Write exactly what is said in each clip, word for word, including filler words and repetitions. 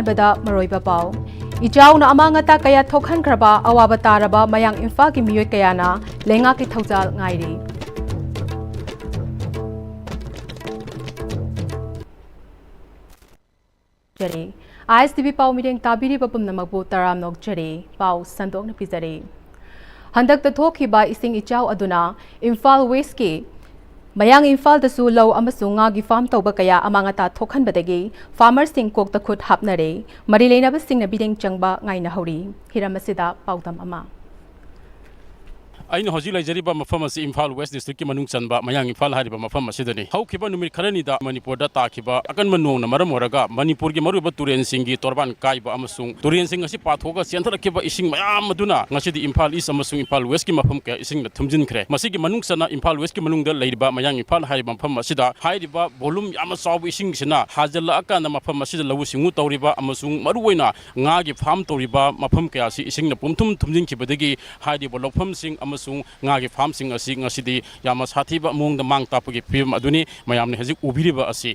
ꯕꯗ ꯃꯔꯨꯑꯣꯏꯕ ꯄꯥꯎ꯫ ꯏꯆꯥꯎꯅ ꯑꯃꯥꯡ ꯑꯇꯥ ꯀꯌꯥ ꯊꯣꯛꯍꯟꯈ꯭ꯔꯕ ꯑꯋꯥꯕ ꯇꯥꯔꯕ ꯃꯌꯥꯡ ꯏꯝꯐꯥꯜꯒꯤ ꯃꯤꯑꯣꯏ ꯀꯌꯥꯅ ꯂꯩꯉꯥꯛꯀꯤ ꯊꯧꯖꯥꯜ ꯉꯥꯏꯔꯤ꯫ ꯖꯔꯤ꯫ ISTV ꯄꯥꯎ ꯃꯤꯠꯌꯦꯡ ꯇꯥꯕꯤꯔꯤꯕ ꯄꯨꯝꯅꯃꯛꯄꯨ ꯇꯔꯥꯝꯅ ꯑꯣꯛꯆꯔꯤ꯫ ꯄꯥꯎ ꯁꯟꯗꯣꯛꯅ ꯄꯤꯖꯔꯤ꯫ ꯍꯟꯗꯛꯇ ꯊꯣꯛꯈꯤꯕ ꯏꯁꯤꯡ ꯏꯆꯥꯎ ꯑꯗꯨꯅ ꯏꯝꯐꯥꯜ ꯋꯦꯁꯀꯤ ꯃꯌꯥꯡ ꯏꯝꯐꯥꯜꯗꯁꯨ ꯂꯧ ꯑꯃꯁꯨꯡ ꯉꯥꯒꯤ ꯐꯥꯔꯝ ꯇꯧꯕ ꯀꯌꯥ ꯑꯃꯥꯡ ꯑꯇꯥ ꯊꯣꯛꯍꯟꯕꯗꯒꯤ ꯐꯥꯔꯃꯔꯁꯤꯡ ꯀꯣꯛꯇ ꯈꯨꯠ ꯍꯥꯞꯅꯔꯦ꯫ ꯃꯔꯤ ꯂꯩꯅꯕꯁꯤꯡꯅ ꯃꯤꯠꯌꯦꯡ ꯆꯪꯕ ꯉꯥꯏꯅꯍꯧꯔꯤ꯫ ꯍꯤꯔꯝ ꯑꯁꯤꯗ ꯄꯥꯎꯗꯝ ꯑꯃ꯫ ꯑꯩꯅ ꯍꯧꯖꯤꯛ ꯂꯩꯖꯔꯤꯕ ꯃꯐꯝ ꯑꯁꯤ ꯏꯝꯐꯥꯜ ꯋꯦꯁ ꯗꯤꯁꯇ꯭ꯔꯤꯛꯀꯤ ꯃꯅꯨꯡ ꯆꯟꯕ ꯃꯌꯥꯡ ꯏꯝꯐꯥꯜ ꯍꯥꯏꯔꯤꯕ ꯃꯐꯝ ꯑꯁꯤꯗꯅꯤ꯫ ꯍꯧꯈꯤꯕ ꯅꯨꯃꯤꯠ ꯈꯔꯅꯤꯗ ꯃꯅꯤꯄꯨꯔꯗ ꯇꯥꯈꯤꯕ ꯑꯀꯟꯕ ꯅꯣꯡꯅ ꯃꯔꯝ ꯑꯣꯏꯔꯒ ꯃꯅꯤꯄꯨꯔꯒꯤ ꯃꯔꯨꯑꯣꯏꯕ ꯇꯨꯔꯦꯜꯁꯤꯡꯒꯤ ꯇꯣꯔꯕꯥꯟ ꯀꯥꯏꯕ ꯑꯃꯁꯨꯡ ꯇꯨꯔꯦꯜꯁꯤꯡ ꯑꯁꯤ ꯄꯥꯊꯣꯛꯑꯒ ꯆꯦꯟꯊꯔꯛꯈꯤꯕ ꯏꯁꯤꯡ ꯃꯌꯥꯝ ꯑꯗꯨꯅ ꯉꯁꯤꯗꯤ ꯏꯝꯐꯥꯜ ꯏꯁ ꯑꯃꯁꯨꯡ ꯏꯝꯐꯥꯜ ꯋꯦꯁꯀꯤ ꯃꯐꯝ ꯀꯌꯥ ꯏꯁꯤꯡꯅ ꯊꯨꯝꯖꯤꯟꯈ꯭ꯔꯦ꯫ ꯃꯁꯤꯒꯤ ꯃꯅꯨꯡ ꯆꯟꯅ ꯏꯝꯐꯥꯜ ꯋꯦꯁꯀꯤ ꯃꯅꯨꯡꯗ ꯂꯩꯔꯤꯕ ꯃꯌꯥꯡ ꯏꯝꯐꯥꯜ ꯍꯥꯏꯔꯤꯕ ꯃꯐꯝ ꯑꯁꯤꯗ ꯍꯥꯏꯔꯤꯕ ꯚꯣꯂꯨꯝ ꯌꯥꯝꯅ ꯆꯥꯎꯕ ꯏꯁꯤꯡꯁꯤꯅ ꯍꯥꯖꯤꯜꯂꯛꯑꯀꯥꯟꯗ ꯃꯐꯝ ꯑꯁꯤꯗ ꯂꯧꯎ ꯁꯤꯡꯎ ꯇꯧꯔꯤꯕ ꯑꯃꯁꯨꯡ ꯃꯔꯨꯑꯣꯏꯅ ꯉꯥꯒꯤ ꯐꯥꯔꯝ ꯇꯧꯔꯤꯕ ꯃꯐꯝ ꯀꯌꯥ ꯑꯁꯤ ꯏꯁꯤꯡꯅ ꯄꯨꯝꯊꯨꯝ ꯊꯨꯝꯖꯤꯟꯈꯤꯕꯗꯒꯤ ꯍꯥꯏꯔꯤꯕ ꯂꯧꯐꯝꯁꯤꯡ ꯑꯃꯁꯨꯡ ꯉꯥꯒꯤ ꯐꯥꯔꯝꯁꯤꯡ ꯑꯁꯤ ꯉꯁꯤꯗꯤ ꯌꯥꯝꯅ ꯁꯥꯊꯤꯕ ꯃꯑꯣꯡꯗ ꯃꯥꯡ ꯇꯥꯛꯄꯒꯤ ꯐꯤꯕꯝ ꯑꯗꯨꯅꯤ ꯃꯌꯥꯝꯅ ꯍꯧꯖꯤꯛ ꯎꯕꯤꯔꯤꯕ ꯑꯁꯤ꯫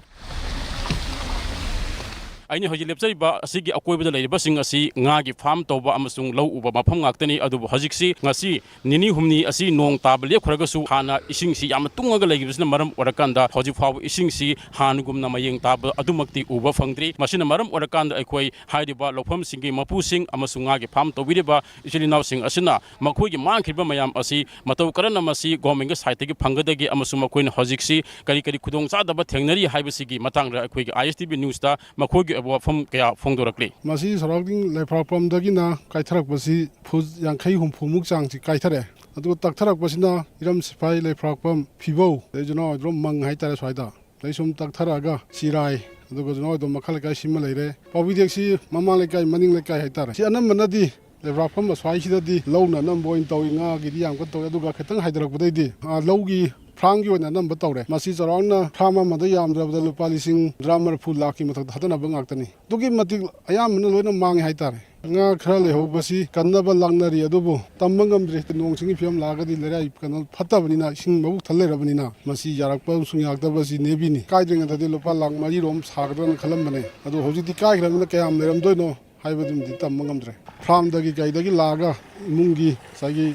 ꯑꯩꯅ ꯍꯧꯖꯤꯛ ꯂꯦꯞꯆꯔꯤꯕ ꯑꯁꯤꯒꯤ ꯑꯀꯣꯏꯕꯗ ꯂꯩꯔꯤꯕꯁꯤꯡ ꯑꯁꯤ ꯉꯥꯒꯤ ꯐꯥꯔꯝ ꯇꯧꯕ ꯑꯃꯁꯨꯡ ꯂꯧ ꯎꯕ ꯃꯐꯝ ꯉꯥꯛꯇꯅꯤ꯫ ꯑꯗꯨꯕꯨ ꯍꯧꯖꯤꯛꯁꯤ ꯉꯁꯤ ꯅꯤꯅꯤ ꯍꯨꯝꯅꯤ ꯑꯁꯤ ꯅꯣꯡ ꯇꯥꯕ ꯂꯦꯞꯈ꯭ꯔꯒꯁꯨ ꯍꯥꯟꯅ ꯏꯁꯤꯡꯁꯤ ꯌꯥꯝꯅ ꯇꯨꯡꯉꯒ ꯂꯩꯈꯤꯕꯁꯤꯅ ꯃꯔꯝ ꯑꯣꯏꯔꯀꯥꯟꯗ ꯍꯧꯖꯤꯛ ꯐꯥꯎꯕ ꯏꯁꯤꯡꯁꯤ ꯍꯥꯟꯅꯒꯨꯝꯅ ꯃꯌꯦꯡ ꯇꯥꯕ ꯑꯗꯨꯃꯛꯇꯤ ꯎꯕ ꯐꯪꯗ꯭ꯔꯤ꯫ ꯃꯁꯤꯅ ꯃꯔꯝ ꯑꯣꯏꯔꯀꯥꯟꯗ ꯑꯩꯈꯣꯏ ꯍꯥꯏꯔꯤꯕ ꯂꯧꯐꯝꯁꯤꯡꯒꯤ ꯃꯄꯨꯁꯤꯡ ꯑꯃꯁꯨꯡ ꯉꯥꯒꯤ ꯐꯥꯔꯝ ꯇꯧꯕꯤꯔꯤꯕ ꯏꯆꯤꯜ ꯏꯅꯥꯎꯁꯤꯡ ꯑꯁꯤꯅ ꯃꯈꯣꯏꯒꯤ ꯃꯥꯡꯈꯤꯕ ꯃꯌꯥꯝ ꯑꯁꯤ ꯃꯇꯧ ꯀꯔꯝꯅ ꯃꯁꯤ ꯒꯣꯔꯃꯦꯟꯒꯤ ꯁꯥꯏꯠꯇꯒꯤ ꯐꯪꯒꯗꯒꯦ ꯑꯃꯁꯨꯡ ꯃꯈꯣꯏꯅ ꯍꯧꯖꯤꯛꯁꯤ ꯀꯔꯤ ꯀꯔꯤ ꯈꯨꯗꯣꯡꯆꯥꯗꯕ ꯊꯦꯡꯅꯔꯤ ꯍꯥꯏꯕꯁꯤꯒꯤ ꯃꯇꯥꯡꯗ ꯑꯩꯈꯣꯏꯒꯤ ISTV ꯅ꯭ꯌꯨꯁꯇ ꯃꯈꯣꯏꯒꯤ ꯑꯣꯏꯕ ꯋꯥꯐꯝ ꯀꯌꯥ ꯐꯣꯡꯗꯣꯔꯛꯂꯤ꯫ ꯃꯁꯤ ꯁꯔꯥꯎꯟꯗꯤꯡ ꯂꯩꯐ꯭ꯔꯥꯛꯄꯝꯗꯒꯤꯅ ꯀꯥꯏꯊꯔꯛꯄꯁꯤ ꯐꯨꯠ ꯌꯥꯡꯈꯩ ꯍꯨꯝꯐꯨꯃꯨꯛ ꯆꯥꯡꯁꯤ ꯀꯥꯏꯊꯔꯛꯑꯦ꯫ ꯑꯗꯨꯒ ꯇꯛꯊꯔꯛꯄꯁꯤꯅ ꯏꯔꯝ ꯁꯤꯐꯥꯏ ꯂꯩꯐ꯭ꯔꯥꯛꯄꯝ ꯐꯤꯕꯧ, ꯑꯗꯩ ꯖꯨꯅꯥꯎ ꯍꯣꯏꯗ꯭ꯔꯣꯝ ꯃꯪ ꯍꯥꯏꯇꯥꯔꯦ ꯁ꯭ꯋꯥꯏꯗ꯫ ꯑꯗꯩ ꯁꯨꯝ ꯇꯛꯊꯔꯛꯑꯒ ꯆꯤꯔꯥꯏ, ꯑꯗꯨꯒ ꯖꯨꯅꯥꯎ ꯍꯣꯏꯗ꯭ꯔꯣꯝ ꯃꯈꯥ ꯂꯩꯀꯥꯏ ꯁꯤꯃ ꯂꯩꯔꯦ꯫ ꯄꯥꯎꯕꯤ ꯇꯦꯛꯁꯤ ꯃꯃꯥꯡ ꯂꯩꯀꯥꯏ, ꯃꯅꯤꯡ ꯂꯩꯀꯥꯏ ꯍꯥꯏꯇꯥꯔꯦ꯫ ꯁꯤ ꯑꯅꯝꯕꯅꯗꯤ ꯂꯩꯕꯥꯛꯐꯝ ꯑꯁ꯭ꯋꯥꯏꯁꯤꯗꯗꯤ ꯂꯧꯅ ꯑꯅꯝꯕ ꯑꯣꯏꯅ ꯇꯧꯏ, ꯉꯥꯒꯤꯗꯤ ꯌꯥꯝ ꯀꯟꯅ ꯇꯧꯏ꯫ ꯑꯗꯨꯒ ꯈꯤꯇꯪ ꯍꯥꯏꯊꯔꯛꯄꯗꯩꯗꯤ, ꯑꯥ, ꯂꯧꯒꯤ ꯐꯥꯔꯝꯒꯤ ꯑꯣꯏꯅ ꯑꯅꯝꯕ ꯇꯧꯔꯦ꯫ ꯃꯁꯤ ꯆꯥꯎꯔꯥꯛꯅ ꯐꯥꯔꯝ ꯑꯃꯗ ꯌꯥꯝꯗ꯭ꯔꯕꯗ ꯂꯨꯄꯥ ꯂꯤꯁꯤꯡ ꯍꯨꯝꯗ꯭ꯔꯥ ꯃꯔꯤꯐꯨ ꯂꯥꯛꯀꯤ ꯃꯊꯛꯇ ꯊꯥꯗꯅꯕ ꯉꯥꯛꯇꯅꯤ꯫ ꯑꯗꯨꯛꯀꯤ ꯃꯇꯤꯛ ꯑꯌꯥꯝꯕꯅ ꯂꯣꯏꯅ ꯃꯥꯡꯉꯦ ꯍꯥꯏꯇꯥꯔꯦ꯫ ꯉꯥ ꯈꯔ ꯂꯩꯍꯧꯕꯁꯤ ꯀꯟꯅꯕ ꯂꯥꯛꯅꯔꯤ, ꯑꯗꯨꯕꯨ ꯇꯝꯕ ꯉꯝꯗ꯭ꯔꯦ꯫ ꯅꯣꯡ ꯆꯤꯡꯒꯤ ꯐꯤꯕꯝ ꯂꯥꯛꯑꯒꯗꯤ ꯂꯩꯔꯥꯏ ꯀꯩꯅꯣ ꯐꯠꯇꯕꯅꯤꯅ, ꯏꯁꯤꯡ ꯃꯕꯨꯛ ꯊꯜ ꯂꯩꯔꯕꯅꯤꯅ, ꯃꯁꯤ ꯌꯥꯔꯛꯄ ꯑꯃꯁꯨꯡ ꯌꯥꯔꯛꯇꯕꯁꯤ ꯅꯦꯕꯤꯅꯤ꯫ ꯀꯥꯏꯗ꯭ꯔꯤꯉꯩꯗꯗꯤ ꯂꯨꯄꯥ ꯂꯥꯈ ꯃꯔꯤꯔꯣꯝ ꯁꯥꯒꯗ꯭ꯔꯅ ꯈꯜꯂꯝꯕꯅꯦ, ꯑꯗꯣ ꯍꯧꯖꯤꯛꯇꯤ ꯀꯥꯏꯈ꯭ꯔꯕꯅꯤꯅ ꯀꯌꯥꯝ ꯂꯩꯔꯝꯗꯣꯏꯅꯣ ꯍꯥꯏꯕꯗꯨꯃꯗꯤ ꯇꯝꯕ ꯉꯝꯗ꯭ꯔꯦ꯫ ꯐꯥꯔꯝꯗꯒꯤ ꯀꯩꯗꯒꯤ ꯂꯥꯛꯑꯒ ꯏꯃꯨꯡꯒꯤ ꯉꯁꯥꯏꯒꯤ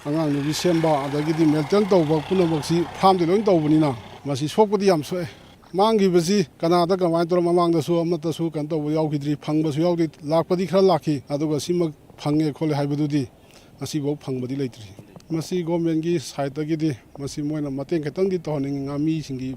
ꯑꯉꯥꯡ ꯅꯨꯕꯤ ꯁꯦꯝꯕ, ꯑꯗꯒꯤꯗꯤ ꯃꯦꯟꯇꯦꯟ ꯇꯧꯕ ꯄꯨꯝꯅꯃꯛꯁꯤ ꯐꯥꯔꯝꯗꯤ ꯂꯣꯏ ꯇꯧꯕꯅꯤꯅ, ꯃꯁꯤ ꯁꯣꯛꯄꯗꯤ ꯌꯥꯝ ꯁꯣꯛꯑꯦ꯫ ꯃꯥꯡꯈꯤꯕꯁꯤ ꯀꯅꯥꯗ ꯀꯃꯥꯏꯅ ꯇꯧꯔ, ꯃꯃꯥꯡꯗꯁꯨ ꯑꯃꯠꯇꯁꯨ ꯀꯩꯅꯣ ꯇꯧꯕ ꯌꯥꯎꯈꯤꯗ꯭ꯔꯤ, ꯐꯪꯕꯁꯨ ꯌꯥꯎꯗꯦ꯫ ꯂꯥꯛꯄꯗꯤ ꯈꯔ ꯂꯥꯛꯈꯤ, ꯑꯗꯨꯒ ꯁꯤꯃꯛ ꯐꯪꯉꯦ ꯈꯣꯠꯂꯦ ꯍꯥꯏꯕꯗꯨꯗꯤ ꯉꯁꯤꯐꯥꯎ ꯐꯪꯕꯗꯤ ꯂꯩꯇ꯭ꯔꯤ꯫ ꯃꯁꯤ ꯒꯣꯔꯃꯦꯟꯒꯤ ꯁꯥꯏꯠꯇꯒꯤꯗꯤ ꯃꯁꯤ ꯃꯣꯏꯅ ꯃꯇꯦꯡ ꯈꯤꯇꯪꯗꯤ ꯇꯧꯍꯟꯅꯤꯡꯉꯤ ꯉꯥꯃꯤꯁꯤꯡꯒꯤ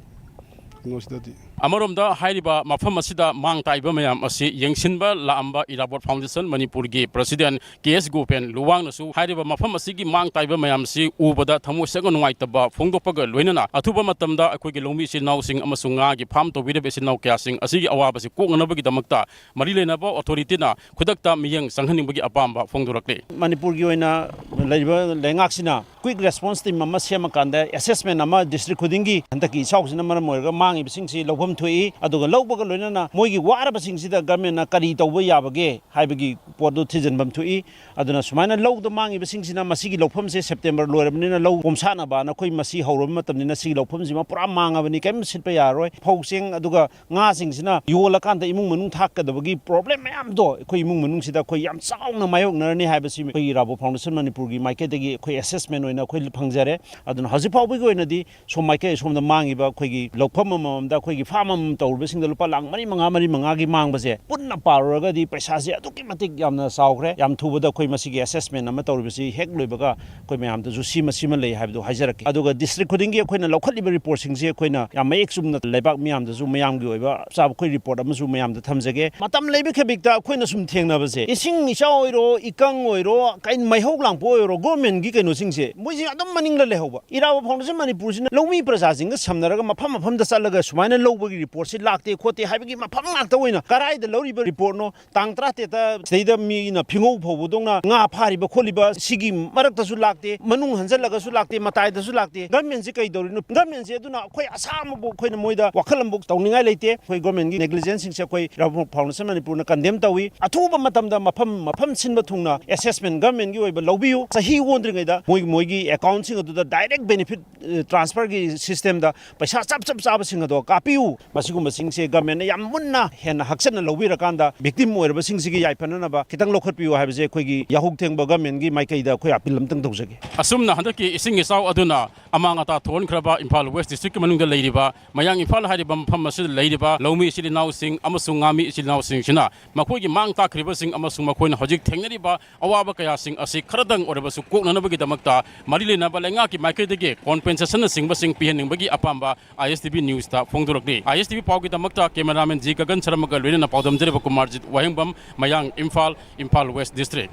ꯀꯩꯅꯣꯁꯤꯗꯗꯤ꯫ ꯑꯃꯔꯣꯝꯗ ꯍꯥꯏꯔꯤꯕ ꯃꯐꯝ ꯑꯁꯤꯗ ꯃꯥꯡ ꯇꯥꯛꯏꯕ ꯃꯌꯥꯝ ꯑꯁꯤ ꯌꯦꯡꯁꯤꯟꯕ ꯂꯥꯛꯑꯝꯕ ꯏꯔꯥꯕꯣꯠ ꯐꯥꯎꯟꯗꯦꯁꯟ ꯃꯅꯤꯄꯨꯔꯒꯤ ꯄ꯭ꯔꯁꯤꯗꯦꯟ ꯀꯦ ꯑꯦꯁ ꯒꯣꯄꯦꯟ ꯂꯨꯋꯥꯡꯅꯁꯨ ꯍꯥꯏꯔꯤꯕ ꯃꯐꯝ ꯑꯁꯤꯒꯤ ꯃꯥꯡ ꯇꯥꯛꯏꯕ ꯃꯌꯥꯝꯁꯤ ꯎꯕꯗ ꯊꯃꯣꯏ ꯁꯦꯡꯅ ꯅꯨꯡꯉꯥꯏꯇꯕ ꯐꯣꯡꯗꯣꯛꯄꯒ ꯂꯣꯏꯅꯅ ꯑꯊꯨꯕ ꯃꯇꯝꯗ ꯑꯩꯈꯣꯏꯒꯤ ꯂꯧꯃꯤ ꯏꯆꯤꯜ ꯏꯅꯥꯎꯁꯤꯡ ꯑꯃꯁꯨꯡ ꯉꯥꯒꯤ ꯐꯥꯔꯝ ꯇꯧꯕꯤꯔꯤꯕ ꯏꯆꯤꯜ ꯏꯅꯥꯎ ꯀꯌꯥꯁꯤꯡ ꯑꯁꯤꯒꯤ ꯑꯋꯥꯕꯁꯤ ꯀꯣꯛꯅꯅꯕꯒꯤꯗꯃꯛꯇ ꯃꯔꯤ ꯂꯩꯅꯕ ꯑꯣꯊꯣꯔꯤꯇꯤꯅ ꯈꯨꯗꯛꯇ ꯃꯤꯠꯌꯦꯡ ꯆꯪꯍꯟꯅꯤꯡꯕꯒꯤ ꯑꯄꯥꯝꯕ ꯐꯣꯡꯗꯣꯔꯛꯂꯤ꯫ ꯃꯅꯤꯄꯨꯔꯒꯤ ꯑꯣꯏꯅ ꯂꯩꯔꯤꯕ ꯂꯩꯉꯥꯛꯁꯤꯅ quick response team ꯑꯃ ꯁꯦꯝꯃꯀꯥꯟꯗ assessment ꯑꯃ district ꯈꯨꯗꯤꯡꯒꯤ, ꯍꯟꯗꯛꯀꯤ ꯏꯆꯥꯎꯁꯤꯅ ꯃꯔꯝ ꯑꯣꯏꯔꯒ ꯃꯥꯡꯉꯤꯕꯁꯤꯡꯁꯤ ꯂꯧꯐꯝ ꯊꯣꯛꯏ, ꯑꯗꯨꯒ ꯂꯧꯕꯒ ꯂꯣꯏꯅꯅ ꯃꯣꯏꯒꯤ ꯋꯥꯔꯕꯁꯤꯡꯁꯤꯗ ꯒꯔꯃꯦꯟꯅ ꯀꯔꯤ ꯇꯧꯕ ꯌꯥꯕꯒꯦ ꯍꯥꯏꯕꯒꯤ ꯄꯣꯠꯇꯨ ꯊꯤꯖꯤꯟꯐꯝ ꯊꯣꯛꯏ꯫ ꯑꯗꯨꯅ ꯁꯨꯃꯥꯏꯅ ꯂꯧꯗ ꯃꯥꯡꯉꯤꯕꯁꯤꯡꯁꯤꯅ ꯃꯁꯤꯒꯤ ꯂꯧꯐꯝꯁꯦ ꯁꯦꯞꯇꯦꯝꯕꯔ ꯂꯣꯏꯔꯕꯅꯤꯅ ꯂꯧ ꯄꯣꯝꯁꯥꯠꯅꯕꯅ ꯑꯩꯈꯣꯏ ꯃꯁꯤ ꯍꯧꯔꯕ ꯃꯇꯝꯅꯤꯅ ꯁꯤꯒꯤ ꯂꯧꯐꯝꯁꯤꯃ ꯄꯨꯔꯥ ꯃꯥꯡꯉꯕꯅꯤ, ꯀꯔꯤꯝ ꯁꯤꯠꯄ ꯌꯥꯔꯔꯣꯏ꯫ ꯐꯧ ꯆꯦꯡ ꯑꯗꯨꯒ ꯉꯥꯁꯤꯡꯁꯤꯅ ꯌꯣꯜꯂꯀꯥꯟꯗ ꯏꯃꯨꯡ ꯃꯅꯨꯡ ꯊꯥꯛꯀꯗꯕꯒꯤ problem ꯃꯌꯥꯝꯗꯣ ꯑꯩꯈꯣꯏ ꯏꯃꯨꯡ ꯃꯅꯨꯡꯁꯤꯗ ꯑꯩꯈꯣꯏ ꯌꯥꯝ ꯆꯥꯎꯅ ꯃꯥꯌꯣꯛꯅꯔꯅꯤ ꯍꯥꯏꯕꯁꯤ ꯑꯩꯈꯣꯏꯒꯤ ꯏꯔꯥꯕꯣꯠ ꯐꯥꯎꯟꯗꯦꯁꯟ ꯃꯅꯤꯄꯨꯔꯒꯤ ꯃꯥꯏꯀꯩꯗꯒꯤ ꯑꯩꯈꯣꯏ assessment ꯑꯣꯏꯅ ꯑꯩꯈꯣꯏ ꯐꯪꯖꯔꯦ꯫ ꯑꯗꯨꯅ ꯍꯧꯖꯤꯛ ꯐꯥꯎꯕꯒꯤ ꯑꯣꯏꯅꯗꯤ ꯁꯣꯝ ꯃꯥꯏꯀꯩ, ꯁꯣꯝꯗ ꯃꯥꯡꯉꯤꯕ ꯑꯩꯈꯣꯏꯒꯤ ꯂꯧꯐꯝ ꯑꯃꯃꯝꯗ, ꯑꯩꯈꯣꯏꯒꯤ ꯐꯥꯔꯝ ꯑꯃꯃꯝ ꯇꯧꯔꯤꯕꯁꯤꯡꯗ ꯂꯨꯄꯥ ꯂꯥꯈ ꯃꯔꯤ, ꯃꯉꯥ, ꯃꯔꯤ, ꯃꯉꯥꯒꯤ ꯃꯥꯡꯕꯁꯦ ꯄꯨꯟꯅ ꯄꯥꯔꯨꯔꯒꯗꯤ ꯄꯩꯁꯥꯁꯦ ꯑꯗꯨꯛꯀꯤ ꯃꯇꯤꯛ ꯌꯥꯝꯅ ꯆꯥꯎꯈ꯭ꯔꯦ꯫ ꯌꯥꯝ ꯊꯨꯕꯗ ꯑꯩꯈꯣꯏ ꯃꯁꯤꯒꯤ assessment ꯑꯃ ꯇꯧꯔꯤꯕꯁꯤ ꯍꯦꯛ ꯂꯣꯏꯕꯒ ꯑꯩꯈꯣꯏ ꯃꯌꯥꯝꯗꯁꯨ ꯁꯤꯃ, ꯁꯤꯃ ꯂꯩ ꯍꯥꯏꯕꯗꯨ ꯍꯥꯏꯖꯔꯛꯀꯦ꯫ ꯑꯗꯨꯒ district ꯈꯨꯗꯤꯡꯒꯤ ꯑꯩꯈꯣꯏꯅ ꯂꯧꯈꯠꯂꯤꯕ reportꯁꯤꯡꯁꯦ ꯑꯩꯈꯣꯏꯅ ꯌꯥꯝ ꯃꯌꯦꯛ ꯆꯨꯝꯅ ꯂꯩꯕꯥꯛ ꯃꯤꯌꯥꯝꯗꯁꯨ, ꯃꯌꯥꯝꯒꯤ ꯑꯣꯏꯕ ꯆꯞ ꯆꯥꯕ ꯑꯩꯈꯣꯏ report ꯑꯃꯁꯨ ꯃꯌꯥꯝꯗ ꯊꯝꯖꯒꯦ꯫ ꯃꯇꯝ ꯂꯩꯕ ꯈꯕꯤꯛꯇ ꯑꯩꯈꯣꯏꯅ ꯁꯨꯝ ꯊꯦꯡꯅꯕꯁꯦ, ꯏꯁꯤꯡ ꯏꯆꯥꯎ ꯑꯣꯏꯔꯣ, ꯏꯀꯪ ꯑꯣꯏꯔꯣ, ꯀꯩ ꯃꯩꯍꯧ ꯂꯥꯡꯄꯣꯛ ꯑꯣꯏꯔꯣ, governmentꯀꯤ ꯀꯩꯅꯣꯁꯤꯡꯁꯦ ꯃꯣꯏꯁꯦ ꯑꯗꯨꯝ ꯃꯅꯤꯡꯗ ꯂꯩꯍꯧꯕ꯫ ꯏꯔꯥꯕꯣꯠ ꯐꯥꯎꯟꯗꯦꯁꯟ ꯃꯅꯤꯄꯨꯔꯁꯤꯅ ꯂꯧꯃꯤ ꯄ꯭ꯔꯖꯥꯁꯤꯡꯒ ꯁꯝꯅꯔꯒ ꯃꯐꯝ ꯃꯐꯝꯗ ꯆꯠꯂꯒ ꯁꯨꯃꯥꯏꯅ ꯂꯧꯕ ꯑꯩꯈꯣꯏꯒꯤ ꯔꯤꯄꯣꯔꯠꯁꯤ ꯂꯥꯛꯇꯦ ꯈꯣꯠꯇꯦ ꯍꯥꯏꯕꯒꯤ ꯃꯐꯝ ꯉꯥꯛꯇ ꯑꯣꯏꯅ, ꯀꯔꯥꯏꯗ ꯂꯧꯔꯤꯕ ꯔꯤꯄꯣꯔꯠꯅꯣ? ꯇꯥꯡ ꯇꯔꯥꯇꯔꯦꯠꯇ ꯁꯤꯗꯩꯗ ꯃꯤꯅ ꯐꯤꯉꯧ ꯐꯧꯕꯗꯧꯅ ꯉꯥ ꯐꯥꯔꯤꯕ ꯈꯣꯠꯂꯤꯕ ꯁꯤꯒꯤ ꯃꯔꯛꯇꯁꯨ ꯂꯥꯛꯇꯦ, ꯃꯅꯨꯡ ꯍꯟꯖꯜꯂꯒꯁꯨ ꯂꯥꯛꯇꯦ, ꯃꯇꯥꯏꯗꯁꯨ ꯂꯥꯛꯇꯦ꯫ ꯒꯃꯦꯟꯁꯤ ꯀꯩ ꯇꯧꯔꯤꯅꯣ? ꯒꯃꯦꯟꯁꯤ ꯑꯗꯨꯅ ꯑꯩꯈꯣꯏ ꯑꯁꯥ ꯑꯃꯕꯨ ꯑꯩꯈꯣꯏꯅ ꯃꯣꯏꯗ ꯋꯥꯈꯜ ꯑꯃꯕꯨ ꯇꯧꯅꯤꯡꯉꯥꯏ ꯂꯩꯇꯦ꯫ ꯑꯩꯈꯣꯏ ꯒꯣꯔꯃꯦꯟꯒꯤ ꯅꯦꯒ꯭ꯂꯤꯖꯦꯟꯁꯁꯤꯡꯁꯦ ꯑꯩꯈꯣꯏ ꯔꯥꯍꯨꯜ ꯐꯥꯎꯟꯗꯦꯁꯟ ꯃꯅꯤꯄꯨꯔꯅ ꯀꯟꯗꯦꯝ ꯇꯧꯏ꯫ ꯑꯊꯨꯕ ꯃꯇꯝꯗ ꯃꯐꯝ ꯃꯐꯝ ꯁꯤꯟꯕ ꯊꯨꯡꯅ ꯑꯦꯁꯦꯁꯃꯦꯟ ꯒꯃꯦꯟꯒꯤ ꯑꯣꯏꯕ ꯂꯧꯕꯤꯌꯨ꯫ ꯆꯍꯤ ꯑꯣꯟꯗ꯭ꯔꯤꯉꯩꯗ ꯃꯣꯏ ꯃꯣꯏꯒꯤ ꯑꯦꯀꯥꯎꯟꯁꯤꯡ ꯑꯗꯨꯗ ꯗꯥꯏꯔꯦꯛ ꯕꯦꯅꯤꯐꯤꯠ, ꯑ, ꯇ꯭ꯔꯥꯟꯁꯐꯔꯒꯤ ꯁꯤꯁꯇꯦꯝꯗ ꯄꯩꯁꯥ ꯆꯞ ꯆꯞ ꯆꯥꯕꯁꯤꯡ ꯑꯗꯣ ꯀꯥꯞꯄꯤꯌꯨ꯫ ꯃꯁꯤꯒꯨꯝꯕꯁꯤꯡꯁꯦ ꯒꯃꯦꯟꯅ ꯌꯥꯝ ꯃꯨꯟꯅ ꯍꯦꯟꯅ ꯍꯛꯆꯟꯅ ꯂꯧꯕꯤꯔꯀꯥꯟꯗ ꯚꯤꯛꯇꯤꯝ ꯑꯣꯏꯔꯕꯁꯤꯡꯁꯤꯒꯤ ꯌꯥꯏꯐꯅꯅꯕ ꯈꯤꯇꯪ ꯂꯧꯈꯠꯄꯤꯌꯨ ꯍꯥꯏꯕꯁꯦ ꯑꯩꯈꯣꯏꯒꯤ ꯌꯥꯍꯧ ꯊꯦꯡꯕ ꯒꯃꯦꯟꯒꯤ ꯃꯥꯏꯀꯩꯗ ꯑꯩꯈꯣꯏ ꯑꯄꯤꯜ ꯑꯝꯇꯪ ꯇꯧꯖꯒꯦ꯫ ꯑꯁꯨꯝꯅ ꯍꯟꯗꯛꯀꯤ ꯏꯁꯤꯡ ꯏꯆꯥꯎ ꯑꯗꯨꯅ ꯑꯃꯥꯡ ꯑꯇꯥ ꯊꯣꯛꯍꯟꯈ꯭ꯔꯕ ꯏꯝꯐꯥꯜ ꯋꯦꯁ ꯗꯤꯁꯇ꯭ꯔꯤꯛꯀꯤ ꯃꯅꯨꯡꯗ ꯂꯩꯔꯤꯕ ꯃꯌꯥꯡ ꯏꯝꯐꯥꯜ ꯍꯥꯏꯔꯤꯕ ꯃꯐꯝ ꯑꯁꯤꯗ ꯂꯩꯔꯤꯕ ꯂꯧꯃꯤ ꯏꯆꯤꯜ ꯏꯅꯥꯎꯁꯤꯡ ꯑꯃꯁꯨꯡ ꯉꯥꯃꯤ ꯏꯆꯤꯜ ꯏꯅꯥꯎꯁꯤꯡꯁꯤꯅ ꯃꯈꯣꯏꯒꯤ ꯃꯥꯡ ꯇꯥꯛꯈ꯭ꯔꯤꯕꯁꯤꯡ ꯑꯃꯁꯨꯡ ꯃꯈꯣꯏꯅ ꯍꯧꯖꯤꯛ ꯊꯦꯡꯅꯔꯤꯕ ꯑꯋꯥꯕ ꯀꯌꯥꯁꯤꯡ ꯑꯁꯤ ꯈꯔꯗꯪ ꯑꯣꯏꯔꯕꯁꯨ ꯀꯣꯛꯅꯅꯕꯒꯤꯗꯃꯛꯇ ꯃꯔꯤ ꯂꯩꯅꯕ ꯂꯩꯉꯥꯛꯀꯤ ꯃꯥꯏꯀꯩꯗꯒꯤ ꯀꯣꯝꯄꯦꯟꯁꯦꯁꯟꯅꯆꯤꯡꯕꯁꯤꯡ ꯄꯤꯍꯟꯅꯤꯡꯕꯒꯤ ꯑꯄꯥꯝꯕ ꯑꯥꯏ ꯑꯦꯁ ꯇꯤ ꯚꯤ ꯅ꯭ꯌꯨꯁꯇ ꯐꯣꯡꯗꯣꯔꯛꯂꯤ꯫ ꯑꯥꯏ ꯑꯦꯁ ꯇꯤ ꯚꯤ ꯄꯥꯎꯒꯤꯗꯃꯛꯇ ꯀꯦꯃꯦꯔꯥꯃꯦꯟ ꯖꯤ ꯒꯒꯟ ꯁꯔꯃꯒ ꯂꯣꯏꯅꯅ ꯄꯥꯎꯗꯝꯖꯔꯤꯕ Kumarjit Wahengbam, Mayang Imphal, Imphal West district.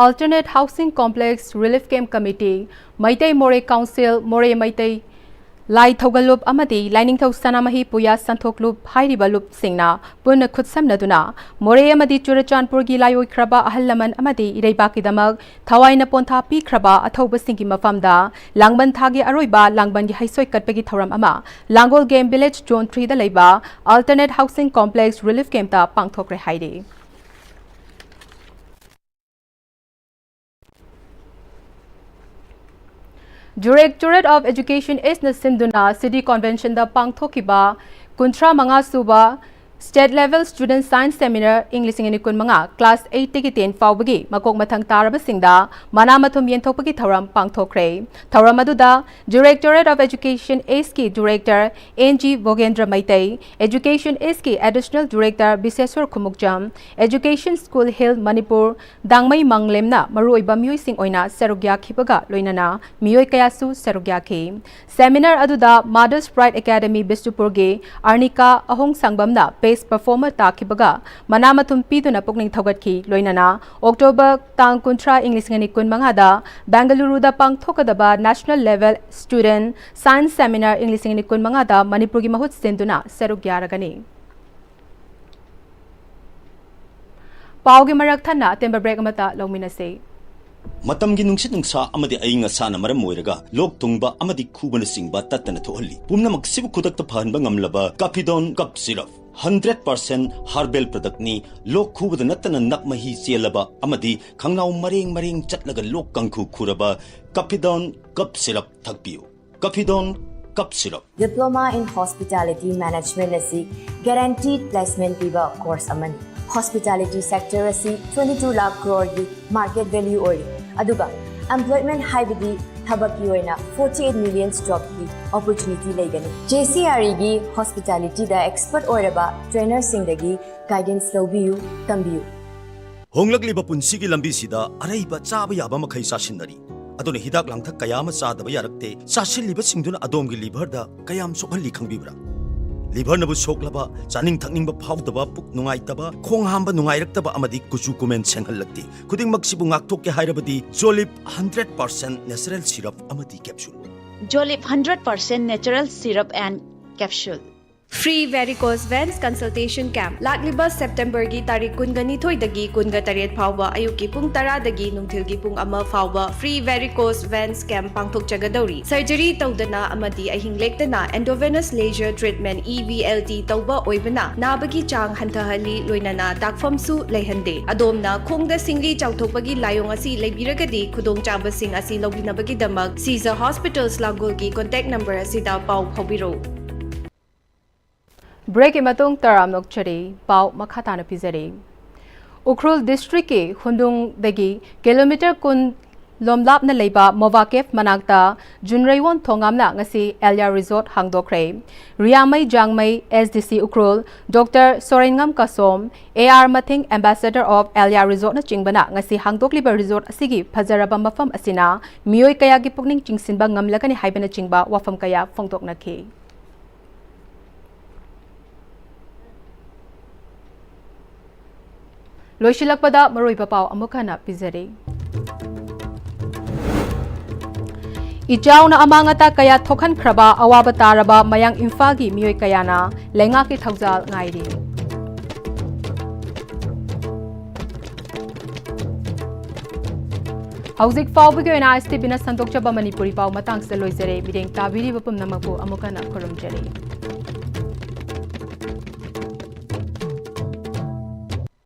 Alternate Housing Complex Relief Camp Committee, Meitei Moreh council, ꯃꯣꯔꯦ ꯃꯩꯇꯩ ꯂꯥꯏ ꯊꯧꯒꯜ ꯂꯨꯞ ꯑꯃꯗꯤ ꯂꯥꯏꯅꯤꯡꯊꯧ ꯁꯅꯥꯃꯍꯤ ꯄꯨꯌꯥ ꯁꯟꯊꯣꯛ ꯂꯨꯞ ꯍꯥꯏꯔꯤꯕ ꯂꯨꯞꯁꯤꯡꯅ ꯄꯨꯟꯅ ꯈꯨꯠꯁꯝꯅꯗꯨꯅ ꯃꯣꯔꯦ ꯑꯃꯗꯤ ꯆꯨꯔꯆꯥꯟꯄꯨꯔꯒꯤ ꯂꯥꯏꯑꯣꯏꯈ꯭ꯔꯕ ꯑꯍꯜ ꯂꯃꯟ ꯑꯃꯗꯤ ꯏꯔꯩꯕꯥꯛꯀꯤꯗꯃꯛ ꯊꯋꯥꯏꯅ ꯄꯣꯟꯊꯥ ꯄꯤꯈ꯭ꯔꯕ ꯑꯊꯧꯕꯁꯤꯡꯒꯤ ꯃꯐꯝꯗ ꯂꯥꯡꯕꯟ ꯊꯥꯒꯤ ꯑꯔꯣꯏꯕ ꯂꯥꯡꯕꯟꯒꯤ ꯍꯩꯁꯣꯏ ꯀꯠꯄꯒꯤ ꯊꯧꯔꯝ ꯑꯃ ꯂꯥꯡꯒꯣꯜ ꯒꯦꯝ ꯚꯤꯂꯦꯖ ꯖꯣꯟ ꯊ꯭ꯔꯤꯗ ꯂꯩꯕ Alternate Housing Complex Relief Campꯇ ꯄꯥꯡꯊꯣꯛꯈ꯭ꯔꯦ ꯍꯥꯏꯔꯤ꯫ Directorate of Education Eastꯅ ꯁꯤꯟꯗꯨꯅ City Conventionꯗ ꯄꯥꯡꯊꯣꯛꯈꯤꯕ ꯀꯨꯟꯊ꯭ꯔꯥ ꯃꯉꯥ ꯁꯨꯕ State Level Student Science Seminar ꯏꯪ ꯂꯤꯁꯤꯡ ꯑꯅꯤ ꯀꯨꯟꯃꯉꯥ, class eightꯇꯒꯤ ten ꯐꯥꯎꯕꯒꯤ ꯃꯀꯣꯛ ꯃꯊꯪ ꯇꯥꯔꯕꯁꯤꯡꯗ ꯃꯅꯥ ꯃꯊꯨꯝ ꯌꯦꯟꯊꯣꯛꯄꯒꯤ ꯊꯧꯔꯝ ꯄꯥꯡꯊꯣꯛꯈ꯭ꯔꯦ꯫ ꯊꯧꯔꯝ ꯑꯗꯨꯗ Directorate of Education Eastꯀꯤ Director N G Bhogendra Meitei, Education Eastꯀꯤ Additional Director Bisheshor Khumukcham, Education School Hill Manipur Dangmei ꯃꯪꯂꯦꯝꯅ ꯃꯔꯨꯑꯣꯏꯕ ꯃꯤꯑꯣꯏꯁꯤꯡ ꯑꯣꯏꯅ ꯁꯔꯨꯛ ꯌꯥꯈꯤꯕꯒ ꯂꯣꯏꯅꯅ ꯃꯤꯑꯣꯏ ꯀꯌꯥꯁꯨ ꯁꯔꯨꯛ ꯌꯥꯈꯤ꯫ Seminar ꯑꯗꯨꯗ Mother's Pride Academy ꯕꯤꯁꯅꯨꯄꯨꯔꯒꯤ ꯑꯔꯅꯤꯀꯥ ꯑꯍꯣꯡ ꯁꯥꯡꯕꯝꯅ Performer ꯇꯥꯈꯤꯕꯒ ꯃꯅꯥ ꯃꯊꯨꯝ ꯄꯤꯗꯨꯅ ꯄꯨꯛꯅꯤꯡ ꯊꯧꯒꯠꯈꯤ꯫ ꯂꯣꯏꯅꯅ ꯑꯣꯛꯇꯣꯕꯔ ꯇꯥꯡ ꯀꯨꯟꯊ꯭ꯔꯥ, ꯏꯪ ꯂꯤꯁꯤꯡ ꯑꯅꯤ ꯀꯨꯟ ꯃꯉꯥꯗ ꯕꯦꯡꯒꯂꯨꯔꯨꯗ ꯄꯥꯡꯊꯣꯛꯀꯗꯕ National Level Student Science Seminar ꯏꯪ ꯂꯤꯁꯤꯡ ꯑꯅꯤ ꯀꯨꯟ ꯃꯉꯥꯗ ꯃꯅꯤꯄꯨꯔꯒꯤ ꯃꯍꯨꯠ ꯁꯤꯟꯗꯨꯅ ꯁꯔꯨꯛ ꯌꯥꯔꯒꯅꯤ꯫ ꯄꯥꯎꯒꯤ ꯃꯔꯛ ꯊꯠꯅ ꯑꯇꯦꯟꯕ break ꯑꯃꯠꯇ ꯂꯧꯃꯤꯟꯅꯁꯤ꯫ ꯃꯇꯝꯒꯤ ꯅꯨꯡꯁꯤꯠ ꯅꯨꯡꯁꯥ ꯑꯃꯗꯤ ꯑꯏꯪ ꯑꯁꯥꯅ ꯃꯔꯝ ꯑꯣꯏꯔꯒ ꯂꯣꯛ ꯊꯨꯡꯕ ꯑꯃꯗꯤ ꯈꯨꯕꯅꯆꯤꯡꯕ ꯇꯠꯇꯅ ꯊꯣꯛꯍꯜꯂꯤ꯫ ꯄꯨꯝꯅꯃꯛꯁꯤꯕꯨ ꯈꯨꯗꯛꯇ ꯐꯍꯟꯕ ꯉꯝꯂꯕ Kaphidon cough syrup, hundred percent herbal ꯄ꯭ꯔꯗꯛꯅꯤ꯫ ꯂꯣꯛ ꯈꯨꯕꯗ ꯅꯠꯇꯅ ꯅꯞ ꯃꯍꯤ ꯆꯦꯜꯂꯕ ꯑꯃꯗꯤ ꯈꯪꯅꯥꯎ ꯃꯔꯦꯡ ꯃꯔꯦꯡ ꯆꯠꯂꯒ ꯂꯣꯛ ꯀꯥꯡꯈꯨ ꯈꯨꯔꯕ ꯀꯥꯐꯤꯗꯣꯟ ꯀꯞ ꯁꯤꯔꯞ ꯊꯛꯄꯤꯌꯨ꯫ Kaphidon cough syrup. Diploma in Hospitality Management ꯑꯁꯤ guaranteed placement ꯄꯤꯕ course ꯑꯃꯅꯤ꯫ Hospitality sector ꯑꯁꯤ twenty two lakh crore ꯒꯤ market value ꯑꯣꯏꯔꯤ, ꯑꯗꯨꯒ employment ꯍꯥꯏꯕꯗꯤ ꯊꯕꯛꯀꯤ ꯑꯣꯏꯅ forty eight million jobꯀꯤ opportunity ꯂꯩꯒꯅꯤ꯫ JCREꯒꯤ hospitalityꯗ expert ꯑꯣꯏꯔꯕ trainerꯁꯤꯡꯗꯒꯤ guidance ꯂꯧꯕꯤꯌꯨ, ꯇꯝꯕꯤꯌꯨ꯫ ꯍꯣꯡꯂꯛꯂꯤꯕ ꯄꯨꯟꯁꯤꯒꯤ ꯂꯝꯕꯤꯁꯤꯗ ꯑꯔꯩꯕ ꯆꯥꯕ ꯌꯥꯕ ꯃꯈꯩ ꯆꯥꯁꯤꯟꯅꯔꯤ꯫ ꯑꯗꯨꯅ ꯍꯤꯗꯥꯛ ꯂꯥꯡꯊꯛ ꯀꯌꯥ ꯑꯃ ꯆꯥꯗꯕ ꯌꯥꯔꯛꯇꯦ꯫ ꯆꯥꯁꯤꯜꯂꯤꯕꯁꯤꯡꯗꯨꯅ ꯑꯗꯣꯝꯒꯤ liverꯗ ꯀꯌꯥꯝ ꯁꯣꯛꯍꯜꯂꯤ ꯈꯪꯕꯤꯕ꯭ꯔꯥ? Liverꯅꯕꯨ ꯁꯣꯛꯂꯕ, ꯆꯥꯅꯤꯡ ꯊꯛꯅꯤꯡꯕ ꯐꯥꯎꯗꯕ, ꯄꯨꯛ ꯅꯨꯡꯉꯥꯏꯇꯕ, ꯈꯣꯡ ꯍꯥꯝꯕ ꯅꯨꯡꯉꯥꯏꯔꯛꯇꯕ ꯑꯃꯗꯤ ꯀꯨꯆꯨ ꯀꯨꯃꯦꯟ ꯁꯦꯡꯍꯜꯂꯛꯇꯦ꯫ ꯈꯨꯗꯤꯡꯃꯛꯁꯤꯕꯨ ꯉꯥꯛꯊꯣꯛꯀꯦ ꯍꯥꯏꯔꯕꯗꯤ Jolib hundred percent natural syrup ꯑꯃꯗꯤ capsule꯫ Jolib hundred percent natural syrup and capsule꯫ Free varicose veins consultation camp ꯂꯥꯛꯂꯤꯕ Septemberꯒꯤ ꯇꯥꯔꯤꯛ ꯀꯨꯟꯒ ꯅꯤꯊꯣꯏꯗꯒꯤ ꯀꯨꯟꯒ ꯇꯔꯦꯠ ꯐꯥꯎꯕ ꯑꯌꯨꯛꯀꯤ ꯄꯨꯡ ꯇꯔꯥꯗꯒꯤ ꯅꯨꯡꯊꯤꯜꯒꯤ ꯄꯨꯡ ꯑꯃ ꯐꯥꯎꯕ free varicose veins camp ꯄꯥꯡꯊꯣꯛꯆꯒꯗꯧꯔꯤ꯫ Surgery ꯇꯧꯗꯅ ꯑꯃꯗꯤ ꯑꯍꯤꯡ ꯂꯦꯛꯇꯅ endovenous laser treatment, EVLT, ꯇꯧꯕ ꯑꯣꯏꯕꯅ ꯅꯥꯕꯒꯤ ꯆꯥꯡ ꯍꯟꯊꯍꯜꯂꯤ, ꯂꯣꯏꯅꯅ ꯇꯥꯛꯐꯝꯁꯨ ꯂꯩꯍꯟꯗꯦ꯫ ꯑꯗꯣꯝꯅ ꯈꯣꯡꯗ ꯁꯤꯡꯂꯤ ꯆꯥꯎꯊꯣꯛꯄꯒꯤ ꯂꯥꯏꯑꯣꯡ ꯑꯁꯤ ꯂꯩꯕꯤꯔꯒꯗꯤ ꯈꯨꯗꯣꯡꯆꯥꯕꯁꯤꯡ ꯑꯁꯤ ꯂꯧꯕꯤꯅꯕꯒꯤꯗꯃꯛ Caesar Hospitals ꯂꯥꯡꯒꯣꯜꯒꯤ contact number ꯑꯁꯤꯗ ꯄꯥꯎ ꯐꯥꯎꯕꯤꯔꯛꯎ꯫ Breakꯀꯤ ꯃꯇꯨꯡ ꯇꯔꯥꯝꯅ ꯑꯣꯛꯆꯔꯤ꯫ ꯄꯥꯎ ꯃꯈꯥ ꯇꯥꯅ ꯄꯤꯖꯔꯤ꯫ ꯎꯈ꯭ꯔꯨꯜ districtꯀꯤ ꯍꯨꯟꯗꯨꯡꯗꯒꯤ kilometre ꯀꯨꯟ ꯂꯣꯝ ꯂꯥꯞꯅ ꯂꯩꯕ ꯃꯣꯕꯥ cave ꯃꯅꯥꯛꯇ ꯖꯨꯟꯔꯩꯋꯣꯟ ꯊꯣꯉꯥꯝꯅ ꯉꯁꯤ ꯑꯦꯂꯤꯌꯥ resort ꯍꯥꯡꯗꯣꯛꯈ꯭ꯔꯦ꯫ ꯔꯤꯌꯥꯃꯩ ꯖꯥꯡꯃꯩ, SDC ꯎꯈ꯭ꯔꯨꯜ, Doctor ꯁꯣꯔꯦꯟꯉꯝ Kasom, AR Mathing, Ambassador of Elia resortꯅꯆꯤꯡꯕꯅ ꯉꯁꯤ ꯍꯥꯡꯗꯣꯛꯂꯤꯕ resort ꯑꯁꯤꯒꯤ ꯐꯖꯔꯕ ꯃꯐꯝ ꯑꯁꯤꯅ ꯃꯤꯑꯣꯏ ꯀꯌꯥꯒꯤ ꯄꯨꯛꯅꯤꯡ ꯆꯤꯡꯁꯤꯟꯕ ꯉꯝꯂꯒꯅꯤ ꯍꯥꯏꯕꯅꯆꯤꯡꯕ ꯋꯥꯐꯝ ꯀꯌꯥ ꯐꯣꯡꯗꯣꯛꯅꯈꯤ꯫ ꯂꯣꯏꯁꯤꯜꯂꯛꯄꯗ ꯃꯔꯨꯑꯣꯏꯕ ꯄꯥꯎ ꯑꯃꯨꯛ ꯍꯟꯅ ꯄꯤꯖꯔꯤ꯫ ꯏꯆꯥꯎꯅ ꯑꯃꯥꯡ ꯑꯇꯥ ꯀꯌꯥ ꯊꯣꯛꯍꯟꯈ꯭ꯔꯕ ꯑꯋꯥꯕ ꯇꯥꯔꯕ ꯃꯌꯥꯡ ꯏꯝꯐꯥꯜꯒꯤ ꯃꯤꯑꯣꯏ ꯀꯌꯥꯅ ꯂꯩꯉꯥꯛꯀꯤ ꯊꯧꯖꯥꯜ ꯉꯥꯏꯔꯤ꯫ ꯍꯧꯖꯤꯛ ꯐꯥꯎꯕꯒꯤ ꯑꯣꯏꯅ ISTVꯅ ꯁꯟꯗꯣꯛꯆꯕ ꯃꯅꯤꯄꯨꯔꯤ ꯄꯥꯎ ꯃꯇꯥꯡꯁꯤꯗ ꯂꯣꯏꯖꯔꯦ꯫ ꯃꯤꯠꯌꯦꯡ ꯇꯥꯕꯤꯔꯤꯕ ꯄꯨꯝꯅꯃꯛꯄꯨ ꯑꯃꯨꯛ ꯍꯟꯅ ꯈꯨꯔꯨꯝꯖꯔꯤ꯫